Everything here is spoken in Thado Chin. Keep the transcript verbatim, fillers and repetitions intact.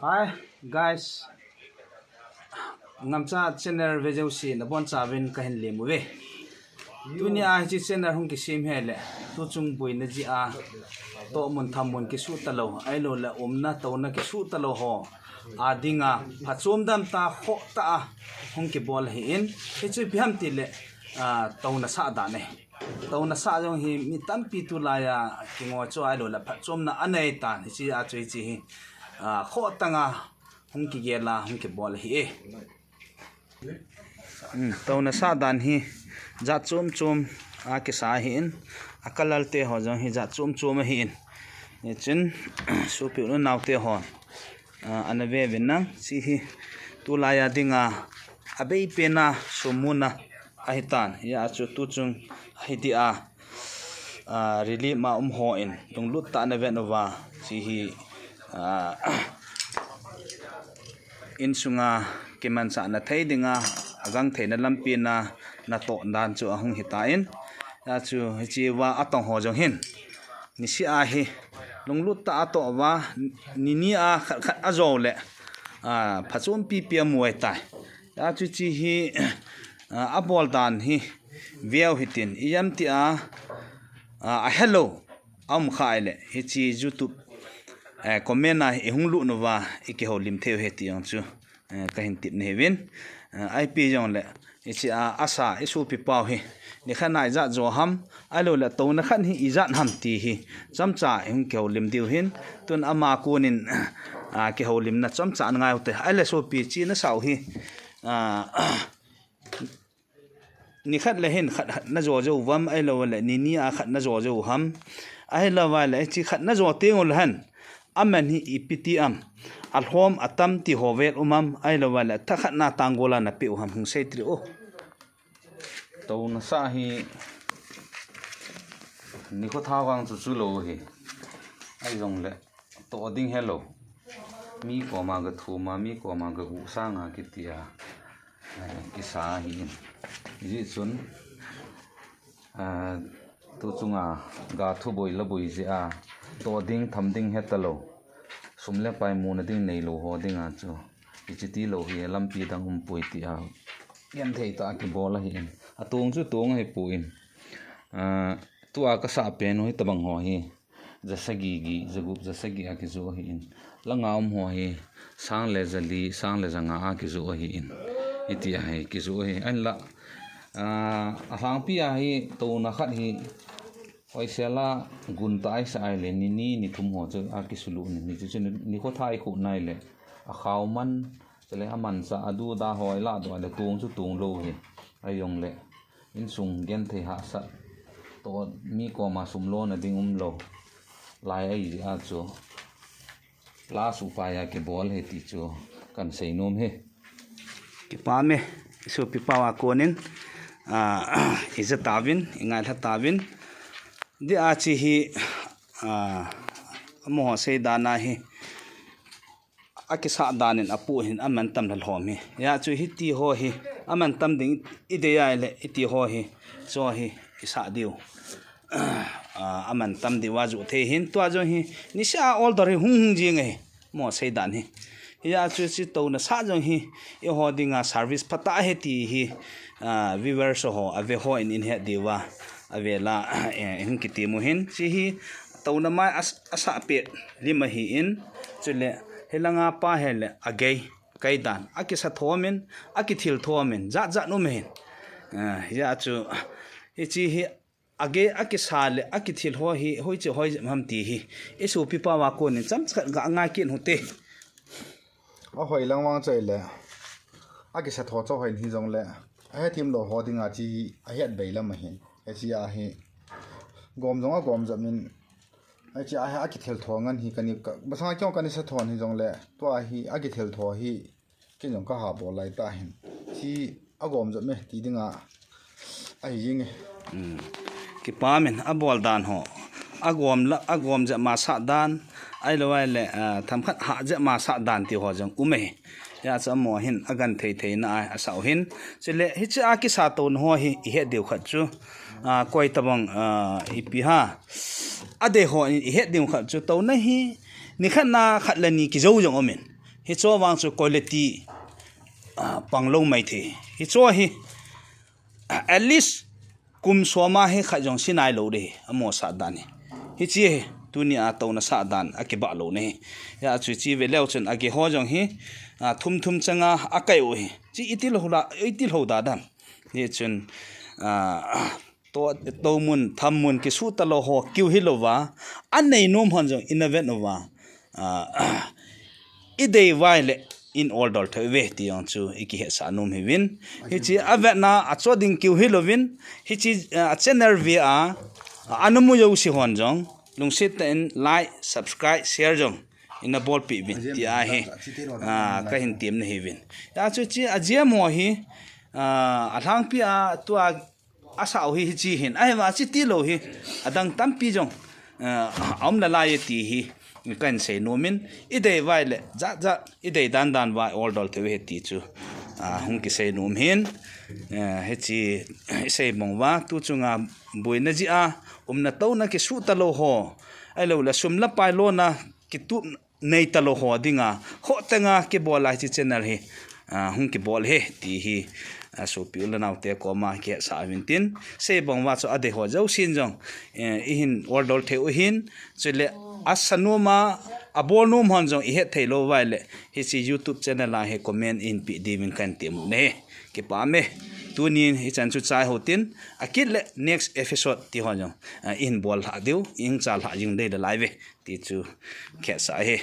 Hi guys, Ngamcha channel ve jouse nabonchauvin kahin lem uve. Tunia hiche channel hung kisem hi le, tuchung boina jeh a tohmun thammun kisuh talou, ahilouleh umna touna kisuh talou ho a dinga phachom dam tah khoh tah a hung kibol ahin, hichu ipi ham tile, ah, touna sah dan ahi. Touna sah jong hi mi tampi tulaiya kingoi chu ahilouleh phachomna anei tan, hiche a chu hiche hi, ah, khohtang a hung kigel a hung kibol ahi e. Hmm, touna sah dan hi jat chom chom a kisa ahin, a colour te ho jong hi jat chom chom ahin. Hichun, sopi u le nao te ho, ah, ana ve uvin lang, hiche hi tulaiya dinga abeipen a sum muna ahitan, hijeh a chu tuchung ahi dia, ah, relief ma um hon lunglut tah a ana vet uva, hiche hi, ah, insunga kimanchahna thei dinga, agangtheina lampi a natoh dan chu ahung hitan, hijeh a chu hichea atong ho jong hin niseh a hi lunglut tah a atoh uva, nini a khat khat ajo le, ah, phachompi pi amu ahitai. Hijeh a chu hiche hi, ah, abol dan hi veu hitin, ijemtia, ah, ahelou aum kha ahile, hiche YouTube, eh, comment a ihung lut uva ikihoulim thei u ahi ti jong chu, eh, kahin tepna ahiuvin. Eh, ipi jongle, hichea asa isopi pau hi nikhat a ijat jo ham, ahilouleh touna khat hi ijat ham ti hi chomcha ihung kihoulim diu ahin, tun ama konin, ah, kihoulimna chomcha ana ngai ute. Ahile sopi, hiche nasah u hi, ah, nikhat le hin khat, khat najo jou uvam, ahilouleh nini a khat najo jou u ham, ahilouleh hiche khat najo teng uleh hen aman hi ipi ti am, alhom atam ti ho vel um am, ahilouleh thakhat na tanggol a napeh u ham, hung sei tile o. Touna sah hi nikho thao vang chu chulou ahi. Ahijongle toh ding helou, mi koma gathum a, mi koma gaguh sanga kitia, eh, kisa ahin. Hijeh chun, ah, tuchunga ga thuboi laboi jeh a toh ding tham ding hetalou, sum le pai muna ding neilou ho dinga chu hiche tilou hi lampi dang umpoi tia genthei tah a kibol ahin. Atong chu tong ahipoi. Ah, tua kasah pen u hitobang ho hi jasagi gi, jagup jasagi a kijoh ahin. Langa um ho hi sang le jali, sang le janga a kijoh ahin. Hitia hi kijoh ahi. Ahinla, ah, alhangpi a hi touna khat hi hoisel a guntah a isah ahile, nini nithum ho chu akisulutnin, hichu chu nikho thao ikhuh nai le, akhao man, chule amanchah, aduda ho ilahdoh le tong chu tong lou ahi. Ahijongle insung genthei hahsat, toh mi koma sum lona ding umlou lai ahijeh a chu last upai a kibol ahi ti chu kahin seinom ahi. Kipah e, isopi pau a konin, ah, ija tauvin, ingailha tauvin. Hijeh a hiche hi, ah, amaho seidan a hi akisah dan in apoh hin amantam lhalhom ahi. Hijeh a chu hiti ho hi amantam ding idei ahile, hiti ho hi, chu hi isah diu, ah, amantam diu ajoh thei ahin. Tua jong hi niseh a order hi hung hung jing ahi, amaho seidan hi. Hijeh a chu hiche touna sah jong hi eiho dinga service phatah ahi ti hi, ah, viewers ho, ave hon eihet diuva, avel a, eh, hung kitem u ahin. Hiche hi touna mai a, asah pet lim ahin, chule hilanga pa hile agei, kei dan, akisa thom in, akithil thom in, jat jat um ahin. Ah, hijeh a chu hiche hi agei, akisa le akithil ho hi hoiche hoi jep ham ti hi isopi pau a konin chomcha khat ga ngai kit u hite. Ahoi lang vang chu ahile, akisa tho chu hoi in hijongle, ahethem lou ho dinga hiche hi ahet bei lam ahin. Hiche a hi gom jong agom jep in, hiche a hi akithil tho ngen hi kani ka, masanga keiho kana sa thon hijongle, tua hi akithil tho hi kei jong kaha bol lai tah ahin. Hiche agom jep e ti dinga ahi jing e. Hmm. Kipah e, abol dan ho. Agom la, agom jep ma sah dan, ahilou ahile, ah, themkhat hah jep ma sah dan ti ho jong um e. Hijeh a chu amaho hin agenthei theina a asah u ahin. Chule hiche a kisa touna ho hi ihet diu khat chu, ah, koi tabang, ah, ipi ham, adei hon ihet diu khat chu touna hi nikhat na khat le ni kijou jong um in. Hicho vang chu quality, ah, pang lou mai thei. Hicho hi, ah, at least kum som a hi khat jong si nai lou ding, amo sah dan hi. Hichi hi, tuni a touna sah dan, akibah lou nahi. Hijeh chun hichi ve leu chun, ageh ho jong hi, ah, thum thum changa akai u hi. Chi iti lou la, iti lou da dam. Hichun, ah, to, to mun, tham mun, kisuh talou ho, kiu hilouva, anei nom hon jong, ina vet uva. Ah, i dei uva ahile, in order thei uve, ti jong chu, i kihetsah nom hiuvin. Hichi, avetna, acho ding kiu hilouvin, hichi, ah, channel ve a, ah, ana mu jouse hon jong, lungset tah in like, subscribe, share jong, ina bolpeh uvin, ti ahi. Ah, kahin temna hiuvin. Hijeh chun hichi, ajia mo hi, ah, alhangpi a, tua, asah u hi, hichi hin. Ahivang hichi tilou hi, adang tampi jong, ah, aum nalai e ti hi, kahin sei nom in, i dei uva ahile, jat jat, i dei dan dan uva, order thei uve ti chu, ah, hung kisei nom hin, ah, hichi, i sei bang uva, tu chunga boina jeh a, umna touna kisuh talou ho, ahilou le sum le pai lona, kitup nei talou ho dinga, ho tenga kibol a hichi channel hi, ah, hung kibol e, ti hi, ah, sopi u le nao te koma kihetsah uvin tin, sei bang uva chu adei ho jousen jong, eh, i hin order thei u hin, chule asa nom a, abol nom hon jong i het thei lou uva ahile, hichi YouTube channel a hi comment i hin pe diuvin kahin tem u ahi. Kipah e. Tunin hichan chu chai hou tin, akit le next episode ti ho jong, ah, i hin bol lha diu, i hin chal lha jing dei le lai uve. Ti chu kihetsah ahi.